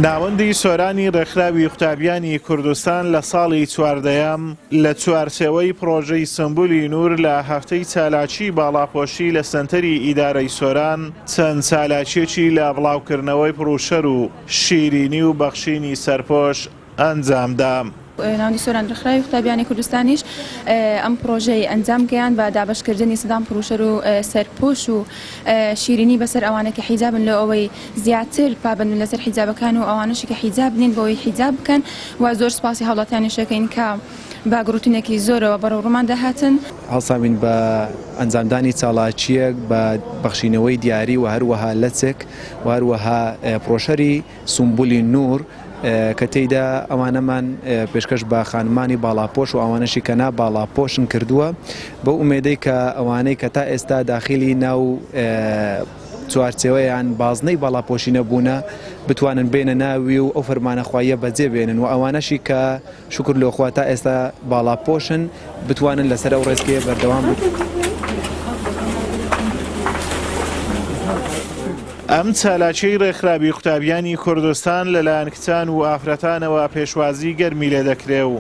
ناوەندی سۆرانی ڕێکخراوی قوتابیانی کوردستان لە ساڵی چواردەیەم لە چوارچێوەی پڕۆژەی سمبولی نوور لە هەفتەی چالاکیی باڵاپۆشی لە سەنتەری ئیدارەی سۆران چەند چالاکییەکی لە بڵاوکردنەوەی پڕوشەر و شیرینی و بەخشینی سەرپۆش ئەنجامدا. ناوەندی سۆران ڕێکخراوی قوتابیانی کوردستانیش ئەم پڕۆژەی ئەنجام گەیاند بە دابەشکردنی سەدان پڕوشەر و سەرپۆش و شیرینی بەسەر ئەوانەی کە حیجابن لۆ ئەوەی زیاتر پابەند بن لەسەر حیجابەکان و ئەوانەشی کە حیجاب نین بۆ ئەوەی حیجاب بکەن و زۆر سوپاسی هاوڵاتیانیش دەکەین کە بە گڕوتینێکی زۆرەوە بەرەو ڕوومان دەهاتن. هەڵساوین بە ئەنجامدانی چاڵاکییەک بە بەخشینەوەی دیاری و هەروەها لەچک و هەروەها پرۆشەری سومبولی نور کە تێیدا ئەوانەمان پێشکەش بە خانمانی باڵاپۆش و ئەوانەشی کە نا باڵاپۆشن کردووە بەو ئومێدەی کە ئەوانەی کە تا ئێستا داخیلی ناو چوارچێوە یان بازنەی باڵاپۆشی نەبوونە بتوانن بێنە ناوی و ئەو فەرمانە خواییە بەجێ بێنن و ئەوانەشی کە شوکر لۆ خوا تا ئێستا باڵاپۆشن بتوانن لەسەر ئەو ڕێچکەیە بەردەوام بن. ئەم چالاکیەی ڕێکخراوی قوتابیانی کوردستان لەلایەن کچان و ئافرەتانەوە پێشوازی گەرمی لێدەکرێ و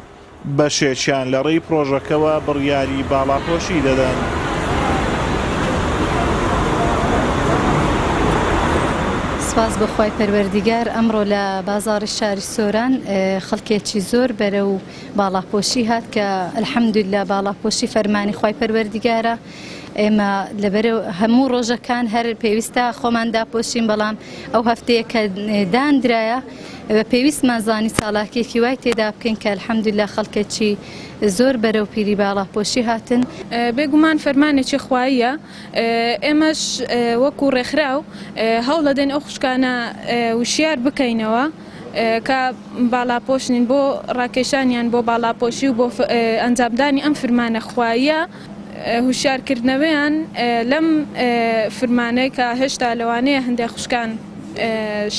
بەشێکیان لە ڕێی پڕۆژەکەوە بڕیاری باڵاپۆشی دەدەن. سوپاس بۆ خوای پەروەردیگار ئەمڕۆ لە بازاڕی شاری سۆران خەڵکێکی زۆر بەرەو باڵاپۆشی هات کە الحمدللە باڵاپۆشی فەرمانی خوای پەروەردیگارە ئێمە لەبەر هەموو ڕۆژەکان هەر پێویستە خۆمان داپۆشین بەڵام ئەو هەفتەیە کە داندرایە بە پێویستمان زانی چالاکیەکی وای تێدا بکەین کە الحمدللە خەڵکێکی زۆر بەرەو پیری باڵاپۆشی هاتن. بێگومان فەرمانێکی خواییە، ئێمەش وەکو ڕێکخراو هەوڵەدەین ئەو خوشکانە وشیار بکەینەوە کە باڵاپۆش نین بۆ ڕاکێشانیان بۆ باڵاپۆشی و بۆ ئەنجامدانی ئەم فرمانە خواییە، هوشیارکردنەوەیان لەم فرمانەی کە هێشتا لەوانەیە هەندێک خوشکان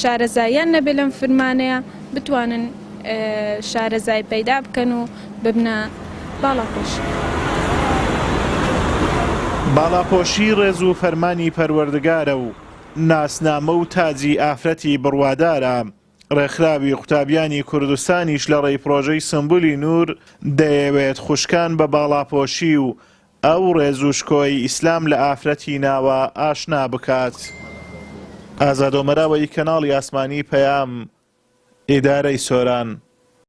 شارەزاییان نەبێت لەم فرمانەیە بتوانن شارەزایی پەیدا بکەن و ببنە باڵاپۆش. باڵاپۆشی ڕێز و فەرمانی پەروەردگارە و ناسنامە و تاجی ئافرەتی بڕوادارە، ڕێکخراوی قوتابیانی کوردستانیش لە ڕێی پڕۆژەی سمبولی نوور دەیەوێت خوشکان بە باڵاپۆشی و ئەو ڕێز و شکۆی ئیسلام لە ئافرەتی ناوە ئاشنا بکات. ئازاد ئۆمەراوەیی کەناڵی ئاسمانی پەیام، ئیدارەی سۆران.